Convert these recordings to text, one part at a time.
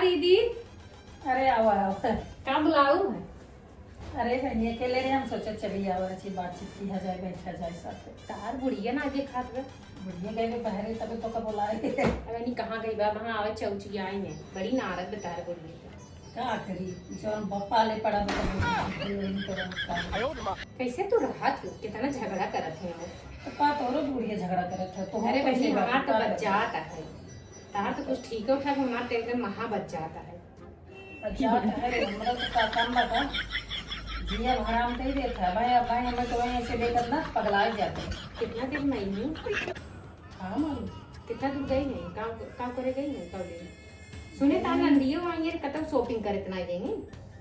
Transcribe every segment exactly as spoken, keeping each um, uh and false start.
दीदी। अरे, आवा, आवा। का बुलाऊ है? अरे, बहनी, अकेले रहे, हम सोचे चली आवा, अच्छी बातचीत किया जाए, बैठा जाए साथ। तार बुढ़िया ना देखात बा। बुढ़िया गई बा बहरे, तबे तो का बुलाए। अरे, नहीं, कहाँ गई बा? वहाँ आवे चौचिया आई है। बड़ी नारद बा तार बुढ़िया के। का करी, जौन बप्पा ले पड़ा बा, तब वही करब का। कैसे तू रहत हो? कितना झगड़ा करत है वो। तो का तोरो बुढ़िया झगड़ा करत है? तो अरे, कैसे बहनी, बात हमार तो का बच्चा करब? आता है। तार तो कुछ ठीक है, उठा के हमार तो एकदम महा बच्चा आता है। अच्छा, तो है रे, हमरा तो का काम बा का? जिया हराम कई देत है। भाई, अब भाई, हमें तो वहीं ऐसे देखत ना पगला जाते हैं। कितना दिन में आई हूँ? हाँ, मालूम। कितना दूर गई है? काम, काम करे गई है कॉलेज? सुने ता नंदियो आई है, कतौ shopping करे इतना गई है?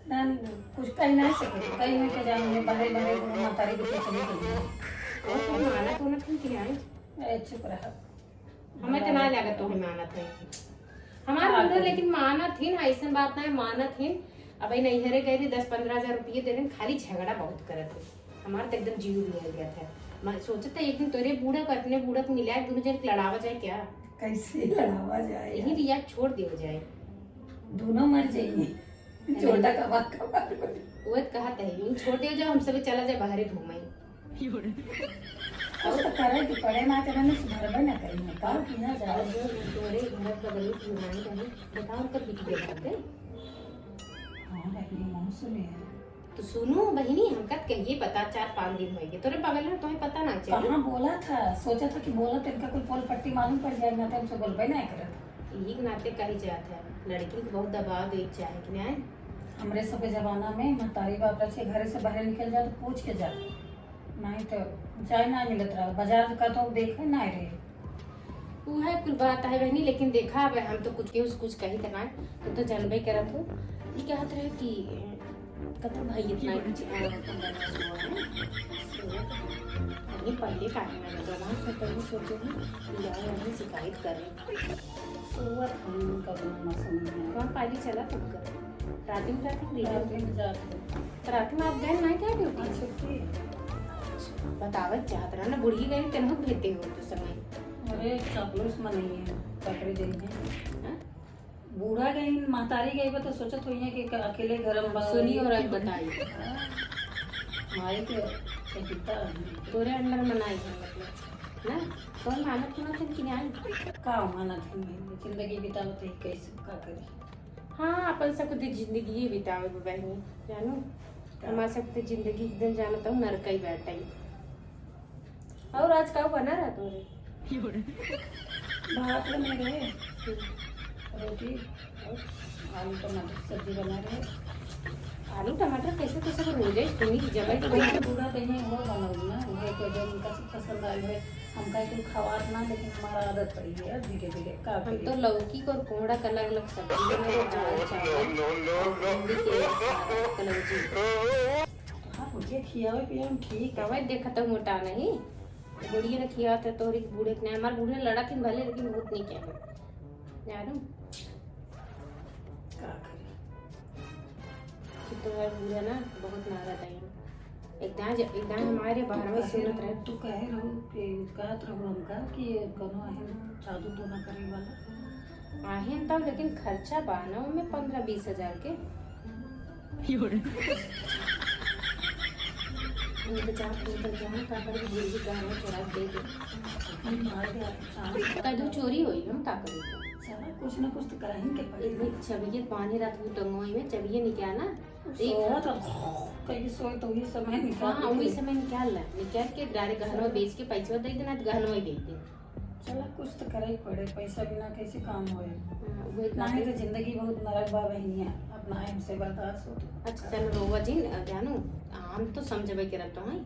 ना, कुछ कही नहीं सके, कही नहीं के जाने, बाहर, बाहर, महतारी के पीछे चली गई है। और तुम माना तो ना, तुम क्या है? ए, चुप रहा। हमें तो ना लागत तोहे मानत है। हमार हाँ, बूढ़ो तो लेकिन मानत हिन, ऐसन बात ना है, मानत हिन। अब ई नैहरे गए रहे, दस पन्द्रह हजार रुपये दे रहे, खाली झगड़ा बहुत करत है। हमार तो एकदम जीव भी हो गया था। मैं सोचत है एक दिन तोरे बूढ़ा को अपने बूढ़ा को मिलाए, दोनों जन के लड़ावा जाए क्या? कैसे लड़ावा जाए यही यार? रिया छोड़ दियो जाए। दोनों मर जाइए। अरे। छोटा का बात का बात करी। वो तो कहत है, यूं छोड़ दियो जाए, हम सब चला जाए बाहरे घूमे। कुछ तो करे के पड़े ना, करे ना, सुधरबे ना करी, का किया जाए? और जो तोरे घर बगल में बुढ़ाई रही, बताओ उनकर बीती के बात है। हाँ, बहनी, हम सुने हैं। तो सुनो बहनी, हमका कहिए पता, चार पाँच दिन होइगे। तोरे बगल में तोहे पता ना चले। कहाँ बोला था? सोचा था कि बोला तो इनका कोई पोल पट्टी मालूम पड़ जाए, ना तो हमसे बोलबे ना करत। यही के नाते कही जात है, लड़की के बहुत दबाव दे चाहे कि नहीं? हमरे सबके जमाना में महतारी बाप रखे, घरे से बाहर निकल जा तो पूछ के जा, नहीं तो जाए ना मिलत रहा। बाजार का तो देखे ना रहे। उहे कुल बात है बहनी, लेकिन देखा, अब हम तो कुछ केहू से कुछ कही त ना, तू तो जानबे करत हो। ई कहत रहे कि, अ, कतौ भाई इतना, अ, अभी पहले काहे ना, तो वहाँ से पहले सोचे हैं कि यार, हमें शिकायत करें। सोवत हम कबनो ना समझ में। वहाँ पाली चला तुमका। रात में जाते हैं, दिन में? रात में जाते हैं। तो रात में आप गए ना क्या ड्यूटी? हाँ, छुट्टी है। बतावत चाहत रहा ना, बुढ़ी गई, तेनहु भेजते हो तो समय। अरे, चापलूस में नहीं है, पकड़े देंगे। हाँ? बूढ़ा गई, महतारी गई बा, तो सोचत होइए कि क-, अकेले घर में बा। सुनी और अब बताई। हाँ। माई के चकिता है। तोरे अंदर मनाई है, मतलब, ना? कौन मानत ना तुम कि नहीं? का मानत हम, जिंदगी बितावत है, कैसे का करी? हाँ, अपन सब तो जिंदगी ही बितावे बा बहनी, जानू। का? हमार सब तो जिंदगी एकदम जानत हूँ, नरक ही बैठा ही। और आज का बना रहा तोरे? भात बने रहे, हम्म। रोटी और आलू टमाटर की सब्जी बना रहे। आलू टमाटर कैसे तो सब रोजे सुनी की जगह तो वही बूढ़ा कहीं वो बनाऊ ना, वो तो जो उनका सब पसंद आए हुए, हमका कुल खवात ना, लेकिन हमारा आदत पड़ी है धीरे धीरे। का हम करी? तो लौकी को और कोहड़ा का अलग अलग सब्जी बना रहे, दाल चावल, भिंडी के कलौजी। हाँ, बुढ़िया खियावे पियावे में ठीक है। तबे देखत हूँ मोटा नहीं। बुढ़िया ने खियावत है तोहरी के बूढ़े के नहीं। हमार बूढ़े लड़ा थी भले, लेकिन बहुत नहीं क्या है। जानू? का करी? कि तोहर बूढ़ा ना बहुत नारद है। एक दाई ज-, एक दाई हमारे बाहर में तू कहे सुनत रहे। तू कहे रहू कि कहत रहू हमका कि कोनो अहम जादू टोना करे वाला। आहे तब, लेकिन खर्चा बा ना ओमे पन्द्रह बीस हजार के। उनके जहाँ, उनके जहाँ का करे, बुढ़ी गहना चोरा के दे दे। हम मार के चांद कदू चोरी होई, हम का करी? चला, कुछ ना कुछ तो करही के पड़ी। इतनी छबिये पानी रात को टंगोई में, छबिये निकाल ना। देख। सोवत रह, कहीं सोए तो वही समय निकाल हाँ, के वही दे। समय निकाल ला। निकाल के direct गहनवा बेच के पैसवा दे देना, तो गहनवा ही दे दे। चला, कुछ तो करे ही पड़े, पैसा बिना कैसे काम होए? हाँ, वही बात नहीं है। तो जिंदगी बहुत नरक बा बहिनिया, अब ना हमसे बर्दाश्त हो तो। अच्छा, चल रोवा जिन, अ, जानू, हम तो समझबे करत हई,